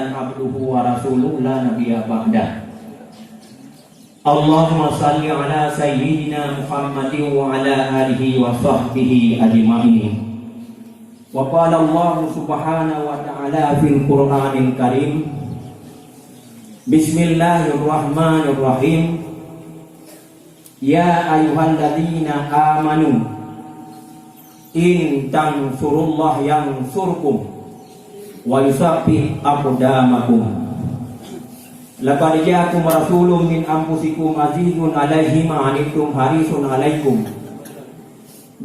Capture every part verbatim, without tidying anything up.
Abduhu wa rasuluh la nabiyya ba'dah. Allahumma salli ala sayyidina Muhammadin wa ala alihi wa sahbihi ajma'in. Wa qala Allah subhanahu wa ta'ala fil Qur'anil Karim, Bismillahirrahmanirrahim. Ya ayyuhalladzina amanu, in tansurullah yansurkum wa yusabbit aqdamakum. Laqad ja'akum rasulun min anfusikum azizun alaihi ma anittum harisun alaikum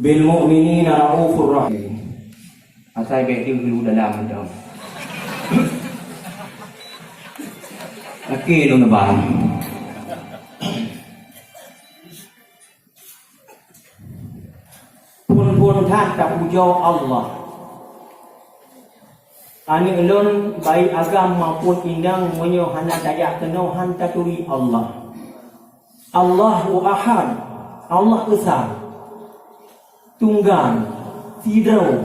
bil mu'minina raufur rahim. Asai bèk deuh lu dalam tu. Oke, lu nebang. Phôn-phôn that tapujoe Allah. Aneuk lôn, baik agam maupun inong, meunyoe hana tajak keunoe, han taturi Allah. Allahu Ahad, Allah Esa, tunggal, sidroe,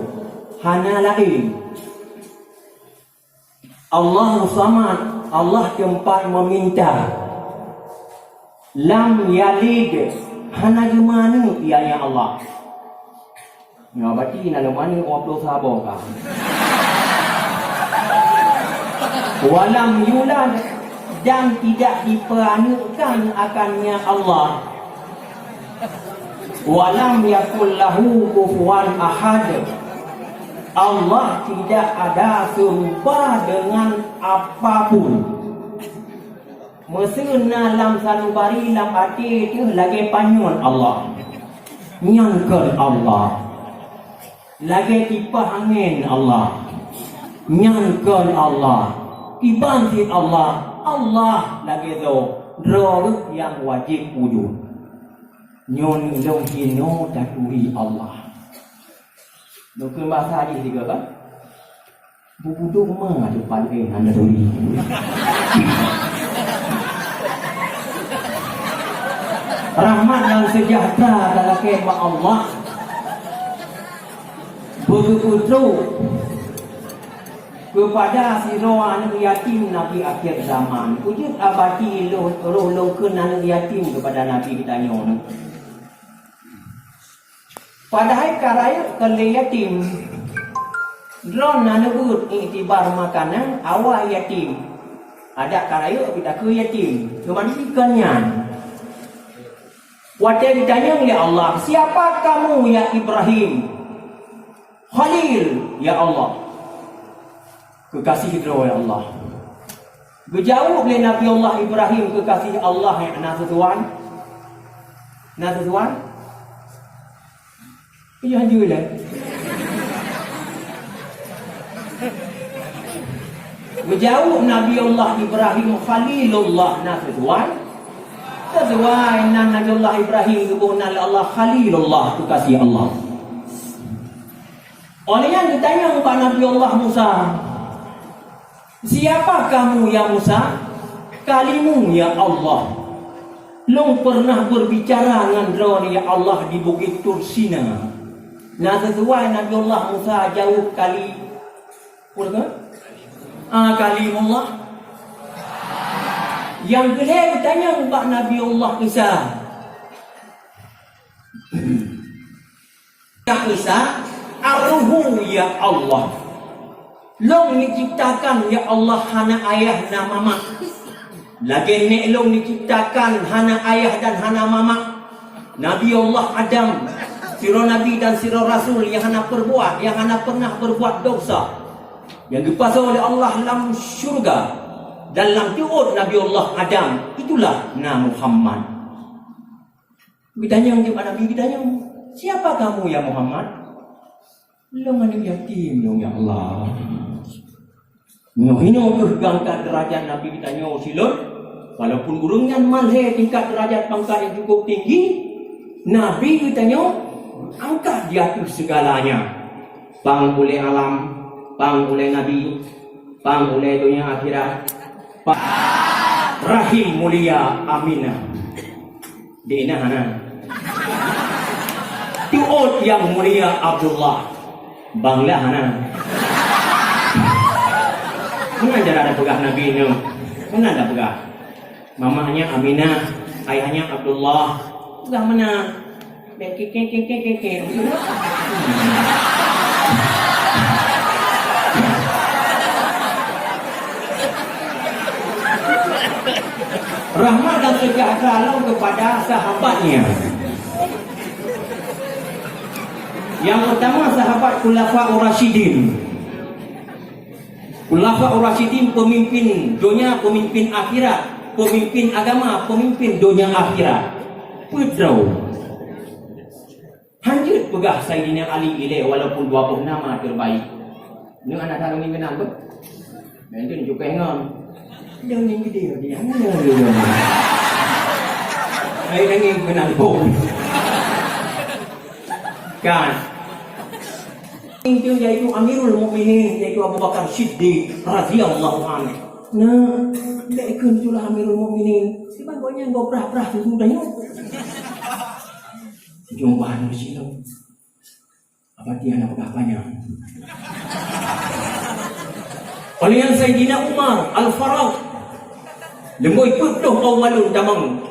hana laén. Allahu Samad, Allah teumpat meminta. Lam yalid, hana geumeuaneuk, ianya Allah. Nyoe bati na leumaneuk dua puluh saboh ka. Walam yulad, dan tidak dipeuaneukkan akannya Allah. Walam yakul lahu kufuwan ahad. Allah tidak ada serupa dengan apapun. Meuseu na lam sanubari lam até teuh lagèe panyöt Allah. Nyan kon Allah. Lagèe kipah angén Allah. Nyan kon Allah. Kiban cit Allah. Allah lagèe dhoe. Droe nyang wajéb wujud. Nyoe lôn hinoe taturi Allah. Nukun bahasa jih tiga kan? Bubuduk ma depan eh hana turi. Rahmat dan sejahtera talakèe bak Allah. Beugeupeutruek keupada sidroe aneuk yatim Nabi akhir zaman. Kujeuet abati roh, roh lôn kheun aneuk yatim keupada Nabi geutanyoe nyoe. Padahai ka rayeuk kon lé yatim. Droeneuh na neubeuet iktibar makanan awak yatim. Adak ka rayeuk pih takheun yatim. Teuma dikheun nyan. Watèe jitanyong lé Allah, "Siapa kamu ya Ibrahim?" "Khalil, ya Allah." Keukaséh droe, ya Allah. Geujaweueb lé Nabi Allah Ibrahim keukaséh Allah, na seusuai? Na seusuai? Iya, hanjeuet lé. Geujaweueb Nabi Allah Ibrahim Khalilullah, na seusuai? Seusuai, nan Nabi Allah Ibrahim geuboh nan lé Allah Khalilullah, keukaséh Allah. Óh lheueh nyan geutanyong bak Nabi Allah Musa, "Siapa kamu, ya Musa?" "Kalimu, ya Allah. Lôn peureunah beubicara ngon Droeneuh, ya Allah, di Bukét Tursina." Na seusuai Nabi Allah Musa jaweueb kali-, peue keuh? Ah, Kalimullah. Nyang keu lhèe geutanyong bak Nabi Allah Isa. Isa, "Ar-Ruhu, ya Allah. Lôn neuciptakan, ya Allah, hana ayah na mamak. Lagèe nèk lôn neuciptakan hana ayah dan hana mamak. Nabi Allah Adam, sidroe nabi dan sidroe rasul nyang hana peubuat, nyang hana peureunah peubuat desya, nyang geupasoe lé Allah lam syeuruga dan lam tuôt Nabi Allah Adam, itulah na Muhammad." Geutanyong teuma Nabi geutanyong, "Siapa kamu, ya Muhammad?" "Lôn aneuk yatim lôn, ya Allah." Nyoe hinoe keuh geuangkat deurajat Nabi geutanyoe silot, walaupun ureueng nyan malhé tingkat deurajat pangkat nyang cukup tinggi, Nabi geutanyoe angkat di ateueh segalanya. Pang ulèe alam, pang ulèe Nabi, pang ulèe donya akhirat, pang rahim mulia Aminah. Di Inah hana. Tuôt Yang Mulia Abdullah. Bangla hana. Meunan cara tapeugah Nabi nyoe. Meunan tapeugah. Mamahnya Aminah, ayahnya Abdullah. Peugah meunan. Bèk kikik, kikik, kikik. Rahmat dan sejahtera Allah kepada sahabatnya. Yang pertama, sahabat Khulafa Rasyidin. Khulafa Rasyidin, pemimpin donya, pemimpin akhirat, pemimpin agama, pemimpin donya akhirat. Peue droe. Hanjeuet peugah Saidina Ali ilèe walaupun dua boh nama terbaik. Nyoe aneuk tanyoe ngieng keunan beuh. Mungkin cukai ngon. Dia ngieng gede dia. Hai ngieng keunan beuh. Kan. Itu yaitu Amirul Mukminin, yaitu Abu Bakar Siddiq radhiyallahu anhu. Nah, bèk kheun itulah Amirul Mukminin. Sebab gobnyan gob brah-brah susu dah nyoe. Nyoe bahan meusilam. Apa dia nak peugah banyak? Oleh nyan Saidina Umar Al-Faruq, leumoi peuet ploh awwalun tamong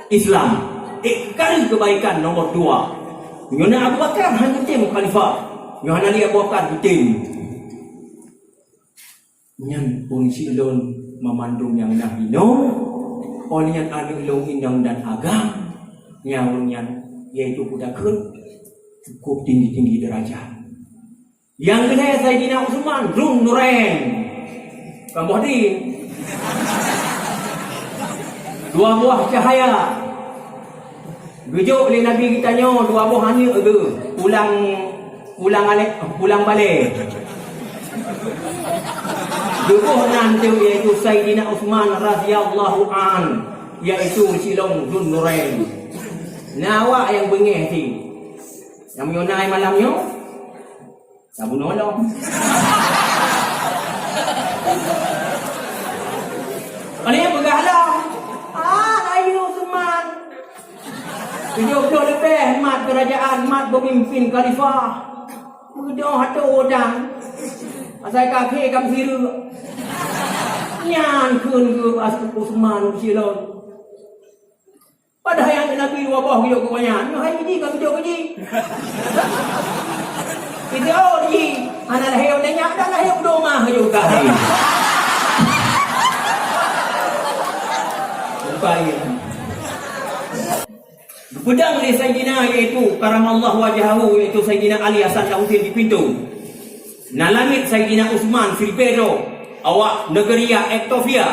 Islam, ék kali keubaikan nomor dua. Nyoe na Abu Bakar han geutem khalifah. Nyoe hana lé Abu Bakar geutem. Nyan phon si lôn meumandum nyang na inoe, oh nyan aneuk lôn inong dan agam, nyang nyan yaitu kutakheun cukup tinggi-tinggi derajat. Nyang keulhèe Saidina Utsman, Dzun Nurain. Bukan boh di. Dua buah cahaya. Geujok lé Nabi geutanyoe dua boh aneuk geuh, pulang, pulang alek, pulang balè. Geuboh nan teuh yaitu Saidina Utsman radhiyallahu an, yaitu silong Dzun Nurain. Na awak nyang beungèh sit. Nyang meunyoe na malam nyoe, Tabunoe lom. Pane peugah lom. Ah, layu Usman. Tujoh ploh leubeh mat keurajaan, mat peumimpin khalifah. Beudôh atô udang. Asai kaki kam sireuk. Nyan kheun geuh Usman silon. Padahai aneuk Nabi dua boh geujok keu gobnyan. Nyoe hai jih ka geujok keu jih. Geujok jih. Hana lahé u nyak dan lahé u domah juga. Baik. Geupeudong lé Saidina, yaitu karamallahu wajhahu, yaitu Saidina Ali Hasan dan Husein di pintoe. Na lamiet Saidina Utsman siribèe droe, awak Negeri Ethiopia.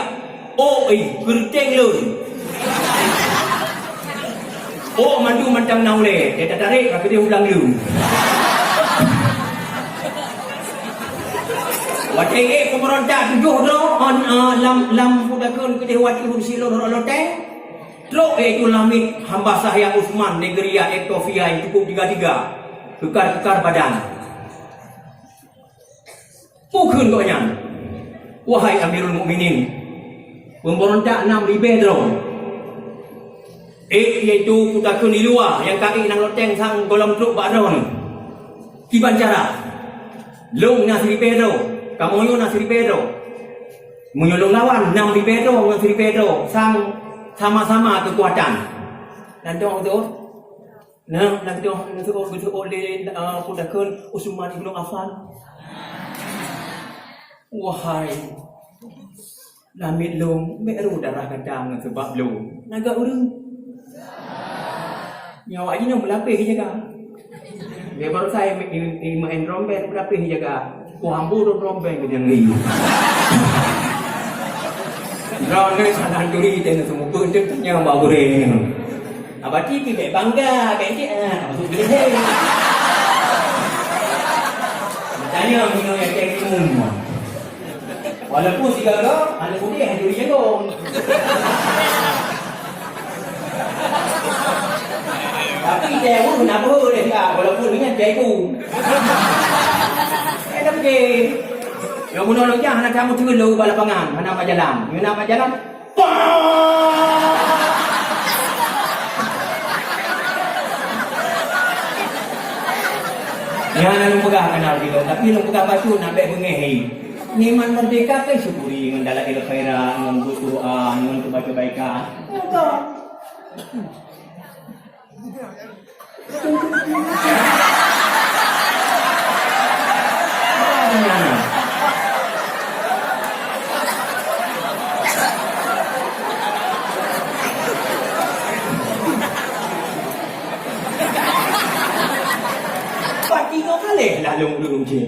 Oh, eh, geureuteng lôn. Oh, mandum mantong na ulèe, dia tatarek ka keudeh u blang lôn. Watèe ék peumeurintah tujoh droe, on, eh, lam, lam peue takheun keudeh watèe ureueng silôn rot loteng. Trok yaitu lamiet hamba sahya Utsman Negeri Ethiopia nyang cukup tiga-tiga, keukar-keukar badan. Peue kheun gobnyan, "Wahai Amirul Mukminin, peumeurintah nam ribèe droe. Ék yaitu kutakheun di luwa nyang ka ék nam loteng sang gohlom trok bak droeneuh. Kiban cara, lôn na siribèe droe, kamoe nyoe na siribèe droe. Meunyoe lôn lawan nam ribèe droe ngon siribèe droe, sang sama-sama keukuatan." Nyan dong tu. Nah, nyan dong tu, tu, tu, oleh, eh, peue takheun Utsman ibnu Affan. Wahai lamiet lôn, bèk rô darah gata ngon sabab lôn. Lagak ureueng. Nyoe awak jinoe meulapéh jaga. Dia baru saya main, main drum band meulapéh jaga. Wah, ambu drum band keu nyang ni. Droeneuh salah turi teuh seumubeuet teuh tanyong bak gurèe. Abati pih bèk bangga, bèk cit, ah, maksud gurèe. Tanyong nyoe nyang cek umum. Walaupun sigaga, aneuk udeh hana turi nyang gong. Tapi saya pun kenapa dia cakap, walaupun ingat saya pun. Eh, tapi dia, yang guna lojah, hana kamu turun lalu bak lapangan, hana bak jalan. Hana bak jalan, pah! Nyan lôn peugah keunan lôn, tapi lôn peugah bacut nak bèk beungèh. Nikmat merdeka kan syukuri ngon dalail khairat, ngon buet Quran, ngon kebaikan-kebaikan. Betul. Pati nyoe kaleh lah lôn ureueng cit.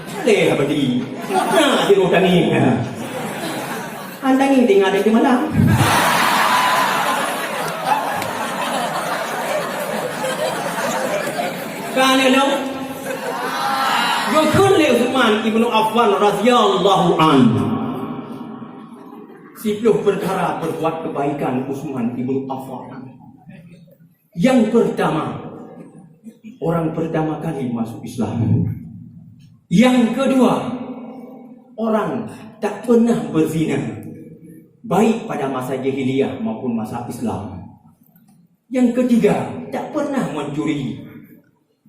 Kaleh Abati. Na tiroh tangieng. An tangieng teungoh ada di malam. Ka nyoe lom. Geukheun lé Utsman Ibnu Affan radhiyallahu anhu. Siplôh peukara berbuat kebaikan Utsman Ibnu Affan. Yang pertama, orang pertama kali masuk Islam. Yang kedua, orang tak pernah berzina, baik pada masa jahiliyah maupun masa Islam. Yang ketiga, tak pernah mencuri,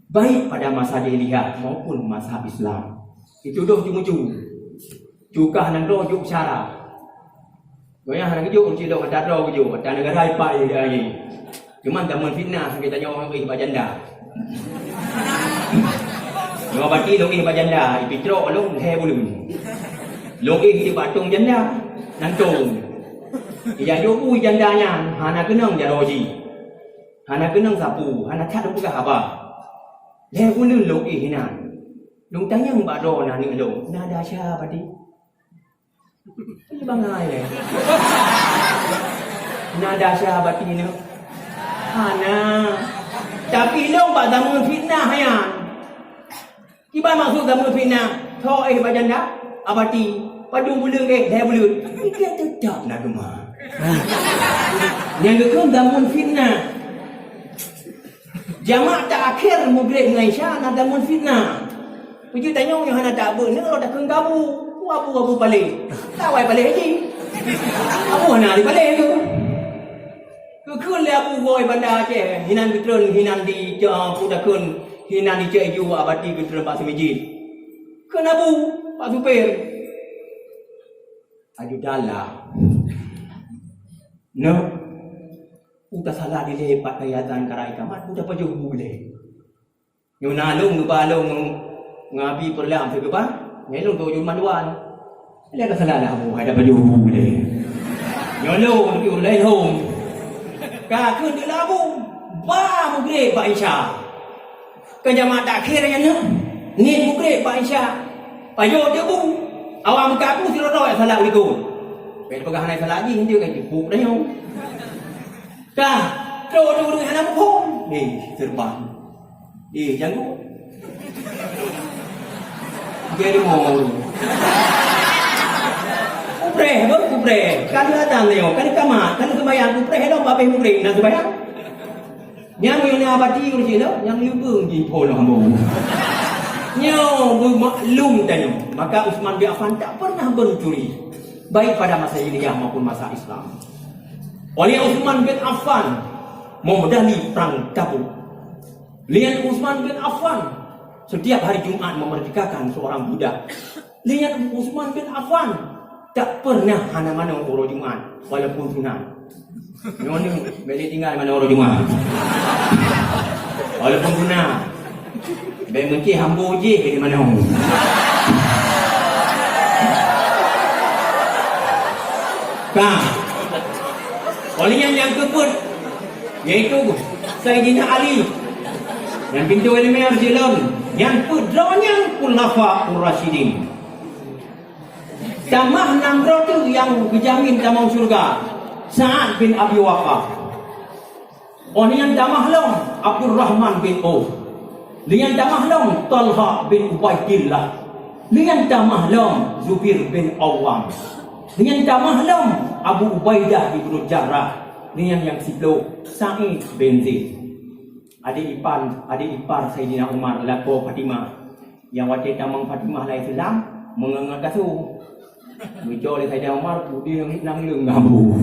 baik pada masa jahiliyah maupun masa Islam. Itu doh cuma cu. Cukah nang doh juk syara. Goyang hana geujok ureueng cilok, ata droe geujok, ata neugara ipak lé. Cuman tamong fitnah sampai tanyoe lôn éh bak janda. Nyoe Abati lôn éh bak janda, ipicrok lôn lhèe buleuen. Lôn éh di bak tông janda, nantong. Ija jok bui janda nyan, hana keunong jaroe jih. Hana keunong sapeue, hana that lôn peugah haba. Lhèe buleuen lôn éh inan. Lôn tanyong bak droe aneuk lôn, "Na desya, Abati?" Bangai lé. Na desya Abati nyoe? Hana. Tapi lôn bak tamong fitnah nyan. Kiban maksud tamong fitnah? Tho éh bak janda, Abati. Padum buleuen éh, lhèe buleuen. Tapi teutap na teuma. Nyang geukheun tamong fitnah. Jamak takhir Magrib ngon Isya na tamong fitnah. Peue jeuet tanyoe nyang hana tabeuet nyoe lôn takheun keu Abu. Peue Abu, Abu paléh? Tawai paléh jih. Abu hana lé paléh tu. Geukheun lé Abu woe Banda Aceh, hinan geutreun, hinan di, peue takheun, hinan di Cek Iju Abati geutreun bak seumijet. Kheun Abu bak supir. Aju dalam. Nyoe, peue tasalah dilée pat kayatan karai kamat, peue tapajoh bu lé. Nyoe na lôn geuba lôn ngon Abi Peureuleuang sigeubah, nyan lôn tujôh mandua. Lé ka salah dah, hai dah pajoh bu lé. Nyoe lôn, tapi ureueng laén hom. Ka kheun di labu, ba Magrib bak Isya. Kan jamak takhir nyan nyoe. Niet Magrib bak Isya. Pajoh teuh bu. Awak meukabu sidroe-droe salat likot. Bèk peugah hana salat jih, nyoe kan jipuk dah nyoe. Ka, trok ureueng hana muphom. Eh, terbang. Eh, janggut. Dia deungoe. Kupreh, baru kupreh. Ka lheueh azan nyoe, ka lheueh kamat, ka lheueh seumayang, kupreh lom babeh Magrib na seumayang. Nyang meunyoe na Abati ureueng cilok, nyang leubeung jih po lom hamba. Nyoe beumaklum tanyoe. Maka Utsman bin Affan tak pernah mencuri, baik pada masa jahiliyah maupun masa Islam. Oleh Utsman bin Affan, memedali perang Tabuk. Lian Utsman bin Affan setiap hari Jumat memerdekakan seorang budak. Lian Utsman bin Affan tak pernah hana manoe uroe Jumat, walaupun sunat. Nyoe ni, bèk tinggai manoe uroe Jumat. Walaupun sunat. Bèk meucih hambo jih di manoe. Ka. Oleh nyan nyang keupeuet, yaitu Saidina Ali. Nyan pintoe ileumèe jih lom. Nyan peuet droe nyan Khulafa Ur-Rasyidin. Tamah nam droe teuh nyang geujamin tamong syeuruga, Sa'ad bin Abi Waqqas. Oh, nyan tamah lom Abdurrahman bin Auf. Nyan tamah lom Talha bin Ubaidillah. Nyan tamah lom Zubair bin Awam. Nyan tamah lom Abu Ubaidah ibnu Jarrah. Nyan nyang siplôh Sa'id bin Zaid. Adik ipar, adik ipar Saidina Umar, lakoe Fatimah. Nyang watèe tamong Fatimah lahé seulam, meungeut-ngeut kasô. Geucok lé Saidina Umar, pudeh nangleung gabu.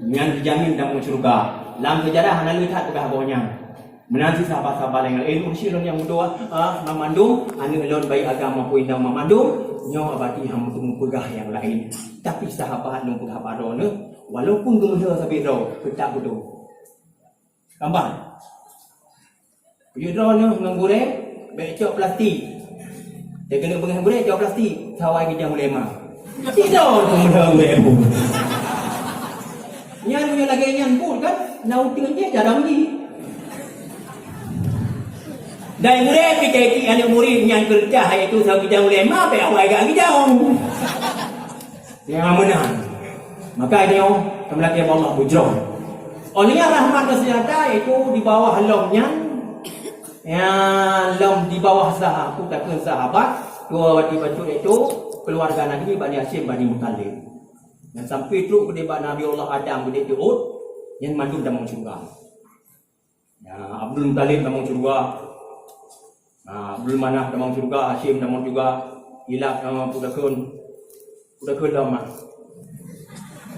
Nyan jijamin tamong syeuruga. Lam seujarah hana le that peugah boh nyan. Meunan cit sahabat-sahabat laén, eh, ureueng syiek lôn nyang muda, ah, banmandum, aneuk lôn baik agam maupun inong banmandum, Nyoe abadi hana meuteumé peugah nyang laén, tapi sahabat lôn peugah bak droeneuh, walaupun geumeudeh sabé droe, teutab beutôi. Gambar. Peujeuet droeneuh ngon gurée, bék cok plastik. Teukeuneuh beungéh gurée, cok plastik, sawai geujang ulée ma. Sidroe teumeudeung bék bu. Nyan meunyoe lagée nyan buet kan, na uteuen jih carông jih. Dan gurée pike cit aneuk murit nyan keureudah, yaitu sawai geujang ulée ma, bék awai gak geujang. Nyang meunan. Maka nyoe, teumeulakée bak Allah bujroh. Óh lheueh nyan rahmat dan sejahtera, yaitu di bawah lom nyan, ya, lom di bawah saha-, putakeun sahabat, dua wati bacut, yaitu keuluwarga Nabi Bani Hasyim, Bani Muthalib. Nyang sampai trok keudeh bak Nabi Allah Adam keudeh di Uhud, nyan mandum tamong syeuruga. Ya, Abdul Muthalib tamong syeuruga. Ha, Abdul Manaf tamong syeuruga, Hasyim tamong syeuruga, Kilab tamong, putakeun, putakeun lom, ha.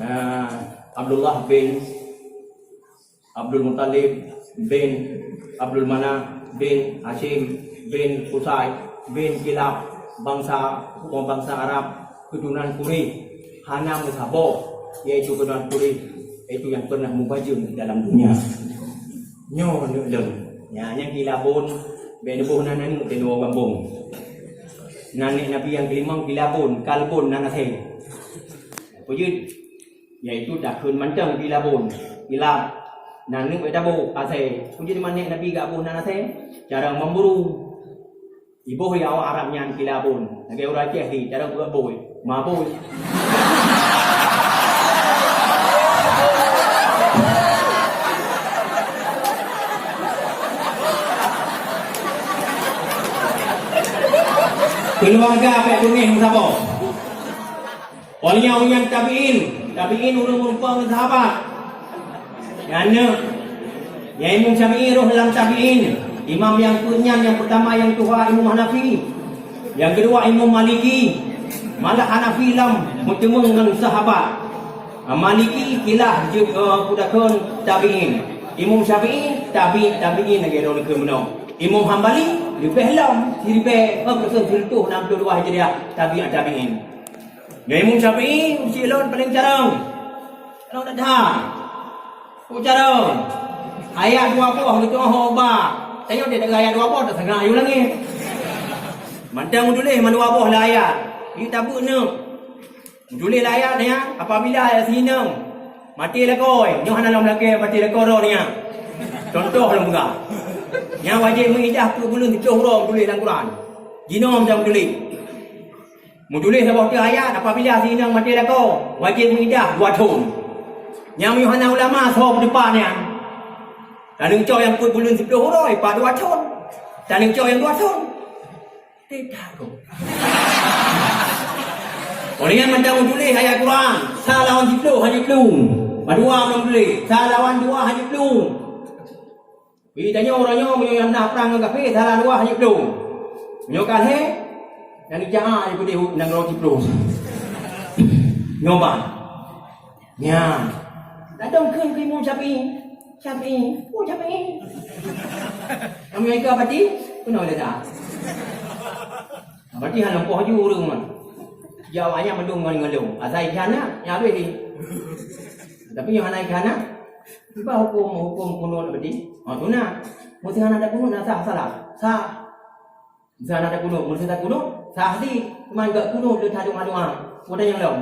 Ha, Abdullah bin Abdul Muthalib bin Abdul Manaf bin Hasyim bin Qusay bin Kilab, bansa, bansa Arab, keturunan Quraisy, hana meusaboh, yaitu keturunan Quraisy, yaitu nyang pernah mubajeung di dalam dunia. Nyoe aneuk lôn. Nya, nyang kilabon, bék neuboh nan aneuk di luwa gampông. Nan aneuk Nabi nyang keulimong kilabon, kalbon nan asèe. Peujeuet, yaitu takheun mantong kilabon, kilab. Nan aneuk bék taboh asèe. Peujeuet aneuk Nabi gak boh nan asèe? Carông memburu. Iboh lé awak Arab nyan kilabon. Lagèe ureueng Aceh di, carông beuet bôi. Mabôi. Keuluwarga bék beungéh meusaboh. Óh lheueh nyan tabi'in, tabi'in ureueng meurumpok ngon sahabat. Nyan na, ya, Imam Syafi'i rôh dalam tabi'in. Imam nyang peuet nyan, nyang peurtama nyang tuha Imam Hanafi. Nyang keudua Imam Maliki. Malah Hanafi lom meuteumeung ngon sahabat. Maliki kilaf jeuet, eh, peudagon tabi'in. Imam Syafi'i tabi' tabi'in lagèe droeneuh keunoe. Imam Hambali leubeh lom, siribèe, eh, keuseun sireutôh nam ploh dua Hijriah, tabi' tabi'in. Nyoe Imam Syafi'i, usie lôn paleng carông. Carông that-that. Peue carông? Ayat dua boh geutu'oh ho uba. Tanyoe di ayat dua boh, tasangat ayue langét. Mantong meutuléh mandua boh lam ayat. Di tabeuet neuk. Meutuléh lam ayat nyan, apabila ayat sineung maté lakoe, nyoe hana lom lakèe maté lakoe droe nyan. Contoh lôn peugah. Nyang wajéb meuidah peuet buleuen siplôh uroe meutuléh lam Quran. Jinoe mantong meutuléh. Meutuléh saboh teuk ayat, apabila sineung maté lakoe, wajéb meuidah dua thon. Nyang meuhana ulama soe peuteupat nyan. Taneuk cok nyang peuet buleuen siplôh uroe, pat dua thon. Taneuk cok nyang dua thon. Teuka ko. Oleh nyan mantong meutuléh ayat Quran, sa lawan siplôh hana plueng. Padua meutuléh, sa lawan dua hana plueng. Bri tanyoe uroe nyoe meunyoe nyang na prang ngon kafé, salah dua hana plueng. Meunyoe ka lhèe, nyang ijak ai peudeh u nanggroe Siprus. Nyoe ban. Nyan. Ladôm kheun keu Imam Syafi'i. Syafi'i. Oh, Syafi'i. Kami ka pati, keunoe lé dah. Berarti hana poh ju ureueng mah. Ya, awaknyan mandum ngon-ngon lôn. Asai kheun na, nyan habéh di. Tapi nyoe hana kheun na, kiban huköm, huköm kunut berarti? Ha, sunat. Meuseuh hana takunut, na sah salah. Sah. Meuseuh hana takunut, meuseuh takunut, sah di. Cuma gak kunut le tadoa-doa. Udah nyang lom.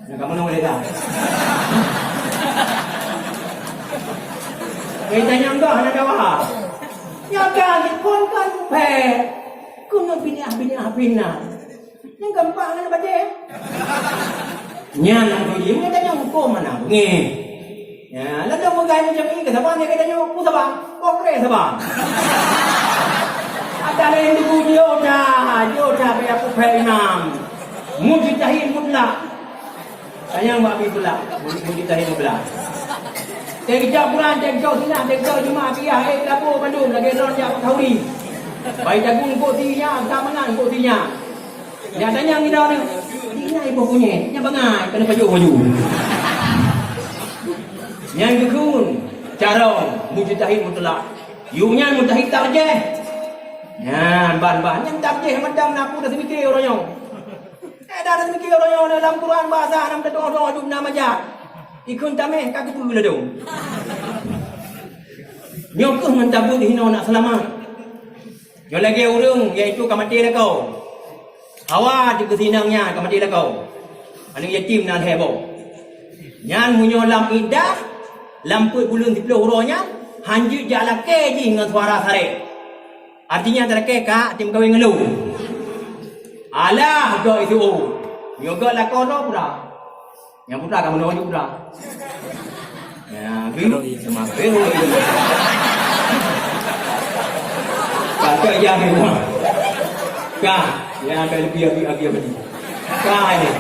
Nah, kamu nang boleh dah. Kita nyang dah hana dawa. Nyang kan, kon kan, pe. Kunut biniah-biniah pinah. Nyang gampang hana baca. Nyan nyang tuju, nyan tanyong huköm hana beungéh. Ya, lalu meugah macam ni, ke saban, ke tanyong, ku saban, pokre saban. Ada lain tu, jauh dah, jauh dah, biar aku pek imam. Mujtahid mutlak. Tanyong bak Abi Pulak, mujtahid mutlak. Teukeujak bulan, teukeujak sinah, teukeujak Jumat, biah, eh, pelabur bandum, lagèe lôn jak Bukhauri. Bai jagung kok si nyak, tak menang kok si nyak. Nyak tanyong inoe ni, "Ina iboh kunyét, nyak bangai, kena pajoh baju." Nyan geukheun, carông, mujtahid mutlak. Yue nyan mujtahid tarjih. Nyan, ban-ban. Nyan tarjih mantong na peue dah seumiké uroe nyoe. Kaedah dan mikir uroe nyoe lam Quran bahasa nam teudoh-doh jeuet na majak. Ikheun tameh ka geupeu ladom. Nyoe keuh ngon tabeuet hinoe nak seulamat. Nyoe lagèe ureueng, yaitu ka maté lakoe. Hawa di keusinang nyan ka maté lakoe. Aneuk yatim na lhèe boh. Nyan meunyoe lam iddah, lam peuet buleuen siplôh uroe nyan, hanjeuet jak lakèe jih ngon suara saré. Artinya talakèe ka, até meukawen ngon lôn. Alah, gak itu, oh. Nyoe gak lakoe droe pura. Nyang putra ka meunoe juga putra. Ya, bingung sama bingung. Pakai ya bingung. Ka, ya ada lebih lebih lebih lebih. Ka ini.